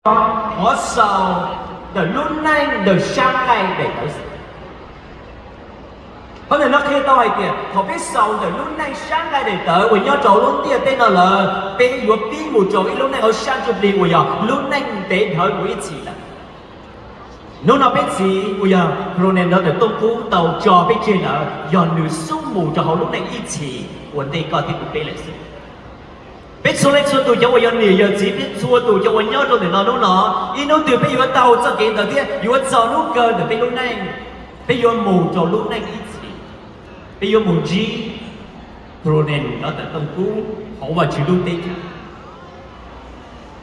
qhov xaus ntawm lub neej ntawm sab nqaij daim tawv xwb. Qhov ntawm no qhia tau hais tias thaum peb xaus ntawm lub neej sab nqaij daim tawv uas nyob rau hauv lub ntiaj teb no lawm, peb yuav pib mus rau ib lub neej hauv sab ntsuj plig uas yog lub neej ntev dhawv mus ib txhis lawm. Hnub no peb txiv uas yog Ronan Dawm Tooj Kub tau tso peb tseg ntawd yog nws xub mus rau hauv lub neej ib txhis ua ntej koj thiab kuv peb lawm xwb. Peb txhua leej txhua tus cov uas yog niam yog txiv thiab txhua tus cov uas nyob rau ntawm no hnub no, ib hnub twg peb yuav taug txoj kev ntawd thiab yuav txog hnub kawg ntawm peb lub neej, peb yuav mus rau lub neej ib txhis, peb yuav mus ntsib Ronan Dawm Tooj Kub hauv Vajtswv lub teb chaws.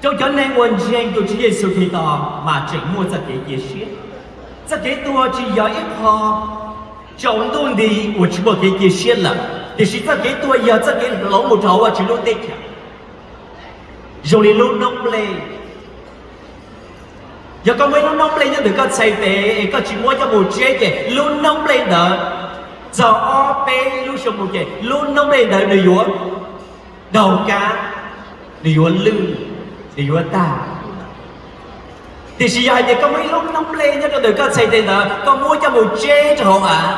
Rau cov neeg uas ntseeg tus Tswv Yexus Khetos mas tseem muaj txoj kev cia siab. Txoj kev tuag tsis yog ib qho tsaus ntuj nti uas tsis muaj kev cia siab lawm, tiam sis txoj kev tuag yog txoj kev hloov mus rau hauv Vajtswv lub teb chaws. Zoo li lub noob nplej, yog koj muaj ib lub noob nplej nyob ntawm koj txhais tes es koj tsis muab coj mus tseb ces lub noob nplej ntawd txog ob peb lub xyoo mus ces lub noob nplej ntawd nws yuav daug kab, nws yuav lwj, nws yuav tag. Tiam sis yog hais tias koj muaj ib lub noob nplej nyob rau ntawm koj txhais tes ntawd, koj muab coj mus tseb rau hauv av,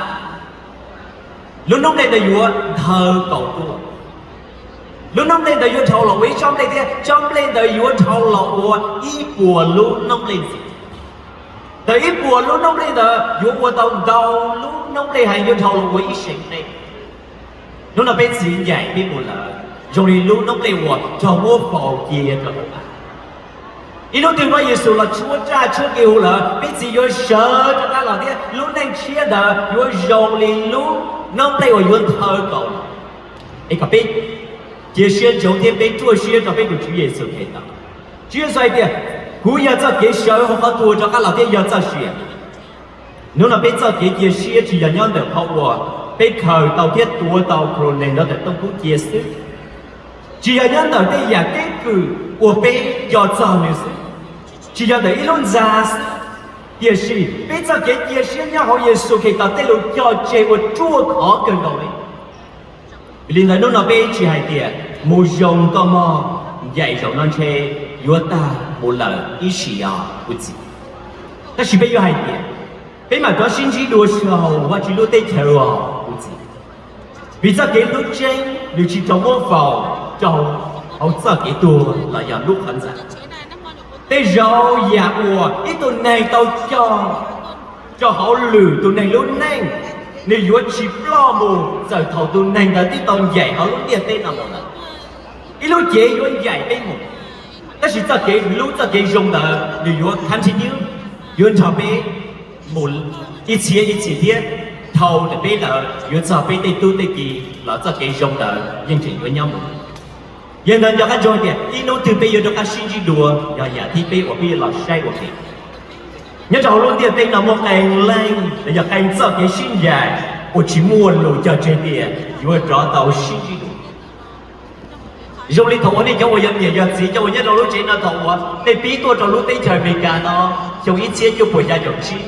lub noob nplej ntawd yuav nthawv kaus tuaj. Lub noob nplej ntawd yuav dhau los ua ib tsob nplej thiab tsob nplej ntawd yuav dhau los ua ib puas lub noob nplej ntxiv. Ntawm ib puas lub noob nplej ntawd yuav ua tau ntau lub noob nplej heev yuav dhau los ua ib seem nplej. Hnub no peb txiv ncaim peb mus lawm zoo li lub noob nplej uas raug muab faus cia rau hauv av. Ib hnub twg Vaj Yexus los tshuab raj tshuab kev hu lawm, peb txiv yuav sawv rov qab los thiab lub neej tshiab ntawd yuav zoo li lub noob nplej uas yuav nthawv kaus. Es kom peb cia siab ntsoov thiab peb ruaj siab rau peb tus Tswv Yexus Khetos. Tswv Yexus hais tias, kuv yog txoj kev sawv hauv qhov tuag rov qab los thiab yog txoj sia. Hnub no peb txoj kev cia siab tsis yog nyob ntawm qhov uas peb khaws tau thiab tuav tau Ronan Dawm Tooj Kub cia xwb, tsis yog nyob ntawm tej yam keeb kwm uas peb nco txog nws xwb, tsis yog ntawm ib lub ntxa xwb, tiam sis peb txoj kev cia siab nyob hauv Yexus Khetos tej lus cog tseg uas ruaj khov kawg nkaus li. Vim li ntawd hnub no peb tsis hais tias mus zoo koj mog, ncaim zaum no ntshe yuav tag mus lawm ib sim os kuv txiv. Tab sis peb yuav hais tias peb mam rov sib ntsib dua saum Vajtswv lub teb chaws os kuv txiv. Vim txoj kev hlub tseeb nws tsis raug muab faus rau hauv txoj kev tuag los yog lub qhov ntxa. Tej zaum yam uas ib tug neeg tau cog rau hauv lwm tus neeg lub neej, nws yuav tsis ploj mus txawm thaum tus neeg ntawd twb tau ncaim hauv lub ntiaj teb no mus lawm. Ib lub cev yuav ncaim peb mus, tab sis txoj kev hlub txoj kev zoo ntawd nws yuav continue, yuav nrog peb mus ib txhiab ib txhis thiab. Dhau ntawm peb lawm yuav txog peb tej tub tej ki los txoj kev zoo ntawd yeej tseem yuav nyob mus. Yog li ntawd nco qab ntsoov tias ib hnub twg peb yuav rov qab sib ntsib dua, yog yam thib peb uas peb yuav los saib ua ke. Nyob rau hauv lub ntiaj teb no muaj qee leej los yog qee txoj kev sib ncaim uas tsis muaj lus cog tseg tias yuav rov tau sib ntsib dua. Zoo li thaum uas nej cov uas yog niam yog txiv cov uas nyob rau lub tsev no thaum uas nej pib tuaj rau lub teb chaws Amelikas no xyoo ib txhiab cuaj puas xya caum tsib,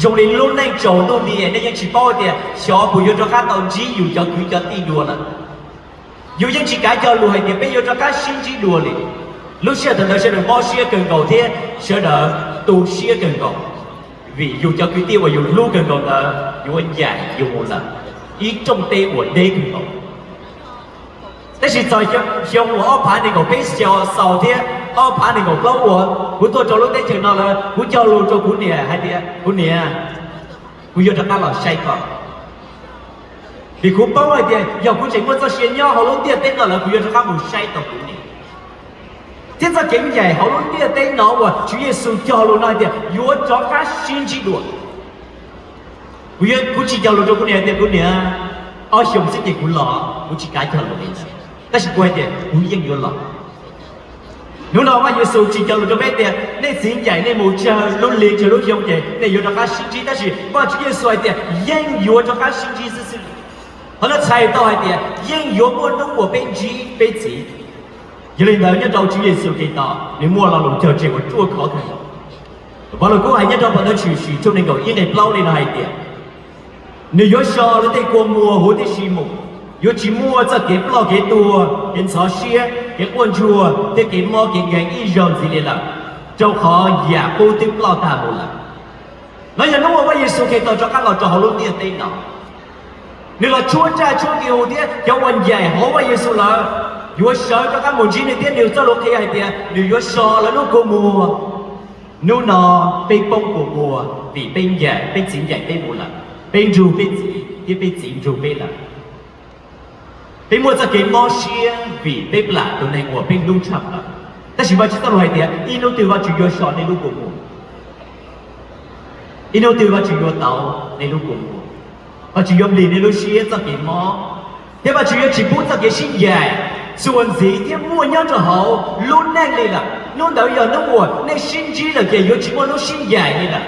zoo li lub neej tsaus ntuj nti nej yeej tsis paub tias xyov puas yuav rov qab tau ntsib yus cov kwv cov tij dua lawm. Yus yeej tsis kav cog lus hais tias peb yuav rov qab sib ntsib dua li. Lub sij hawm thaum ntawd sawv daws mob siab kawg nkaus thiab sawv daws tu siab kawg nkaus, vim yus cov kwv tij uas yus hlub kawg nkaus ntawd yuav ncaim yus mus lawm ib rooj teb uas deb kawg nkaus. Tab sis txog xyoo uas ob phav nees nkaum peb xyaum xaus thiab ob phav nees nkaum plaub uas kuv tuaj rau lub teb chaws no lawm, kuv cog lus rau kuv niam hais tias, kuv niam, kuv yuav rov qab los saib koj. Vim kuv paub hais tias yog kuv tseem muaj txoj sia nyob hauv lub ntiaj teb no lawm kuv yuav rov qab mus saib tau kuv niam. Thiab txoj kev ncaim hauv lub ntiaj teb no uas Tswv Yexus cog lus no hais tias yuav rov qab sib ntsib dua. Kuv, kuv tsis cog lus rau kuv niam hais tias kuv niam, ob xyoos xwb ces kuv los, kuv tsis kav cog lus li ntawd. Tab sis kuv hais tias kuv yeej yuav los. Hnub no Vaj Yexus tsis cog lus rau peb tias nej txiv ncaim nej mus tsawg lub hli tsawg lub xyoo ces nej yuav rov qab sib ntsib, tab sis Vaj Tswv Yexus hais tias yeej yuav rov qab sib ntsib xwb xwb. Qhov no txhais tau hais tias yeej yuav muaj hnub uas peb ntsib peb txiv. Yog li ntawd nyob rau Tswv Yexus Khetos nws muaj lo lus cog tseg uas ruaj khov kawg. Vaj Lug Kub hais nyob rau Pov Ntawv Tshwm Sim tshooj nees nkaum ib nqe plaub li no hais tias, nws yuav so lawv tej kua muag huv tib si mus, yuav tsis muaj txoj kev ploj kev tuag kev ntxhov siab, kev quaj ntsuag thiab kev mob kev nkeeg ib zaug ntxiv li lawm, rau qhov yam qub twb ploj tag mus lawm. No yog hnub uas Vaj Yexus Khetos rov qab los rau hauv lub ntiaj teb no, nws los tshuab ntsaj tshuab kev hu thiab cov uas ncaim hauv Vaj Yexus lawv yuav sawv rov qab mus ntsib nws thiab nws txoj lus qhia hais tias nws yuav so lawv lub kua muag. Hnub no peb poob kua muag vim peb ncaim peb txiv ncaim peb mus lawm, peb nrug peb txiv thiab peb txiv nrug peb lawm. Peb muaj txoj kev mob siab vim peb plam tus neeg uas peb hlub tshaj plaws. Tab sis Vajtswv txoj lus hais tias ib hnub twg Vajtswv yuav so nej lub kua muag. Ib hnub twg Vajtswv yuav tau nej lub kua muag. Vajtswv yuav nplig nej lub siab txoj kev mob, thiab Vajtswv yuav tsis pub txoj kev sib ncaim txuas ntxiv thiab muaj nyob rau hauv lub neej li lawm. Hnub ntawd yog hnub uas nej sib ntsib lawm ces yuav tsis muaj lub sib ncaim li lawm.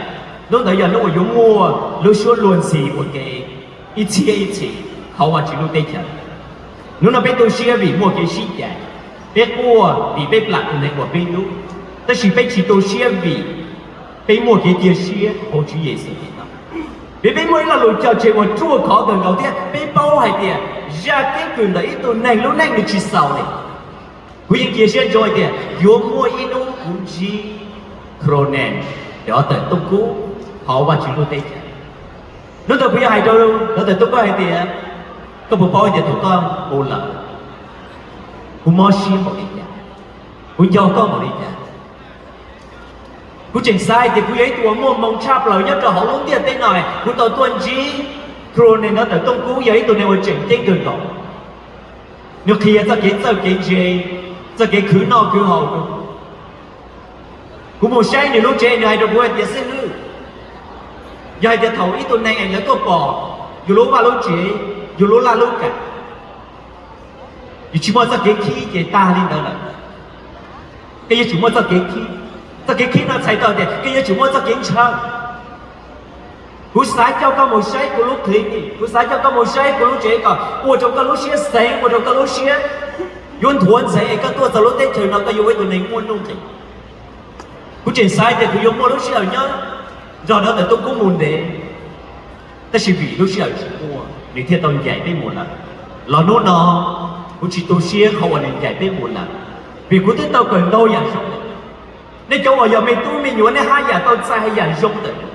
Hnub ntawd yog hnub uas yuav muaj lub suab luag ntxhi ua ke ib txhiab ib txhis hauv Vajtswv lub teb chaws. Hnub no peb tu siab vim muaj kev sib ncaim, peb quaj vim peb plam tus neeg uas peb hlub, tab sis peb tsis tu siab vim peb muaj kev cia siab hauv Tswv Yexus li no. Vim peb muaj ib lo lus cog tseg uas ruaj khov kawg nkaus thiab peb paub hais tias zaj keeb kwm ntawm ib tug neeg lub neej nws tsis xaus li. Kuv yeej cia siab ntsoov hais tias yuav muaj ib hnub kuv ntsib Khrones cov tawm tooj kub hauv Vajtswv lub teb chaws. Hnub ntawd kuv yuav hais rau cov tawm tooj kub hais tias, koj puas paub tias thaum koj mus lawm, kuv mob siab npaum li cas, kuv nco koj npaum li cas. Kuv tseem xav hais tias kuv yog ib tug uas muaj hmoo tshaj plaws nyob rau hauv lub ntiaj teb no, kuv tau tuaj ntsib Khrones no tawm tooj kub yog ib tug neeg uas tseem ceeb kawg nkaus. Nws qhia txoj kev txawj kev ntse, txoj kev khwv noj khwv haus rau kuv. Kuv mus saib nws lub tsev, nws hais rau kuv hais tias, xib hwb, yog hais tias thaum ib tug neeg es lawv tuaj pom yus lub vaj lub tsev, yus lub laj lub kam, yus tsis muaj txoj kev khib ces tag li ntawd lawm. Koj yuav tsum muaj txoj kev khib. Txoj kev khib no txhais tau tias koj yuav tsum muaj txoj kev ntshaw. Kuv xav coj koj mus saib kuv lub clinic, kuv xav coj koj mus saib kuv lub tsev kom ua rau koj lub siab xeev, ua rau koj lub siab yuav nthuav ntxeev es koj tuaj txog lub teb chaws no koj yuav ua ib tug neeg muaj nuj nqis. Kuv tseem xav tias kuv yuav muaj lub sij hawm nyob nrog cov tawm tooj kub mus ntev, tab sis vim lub sij hawm tsis muaj nws thiaj tau ncaim peb mus lawm. Los hnub no kuv tsis tu siab qhov uas nws ncaim peb mus lawm, vim kuv twb tau kawm ntau yam zoo. Nej cov uas yog me tub me nyuam nej haj yam tau txais haj yam zoo ntawm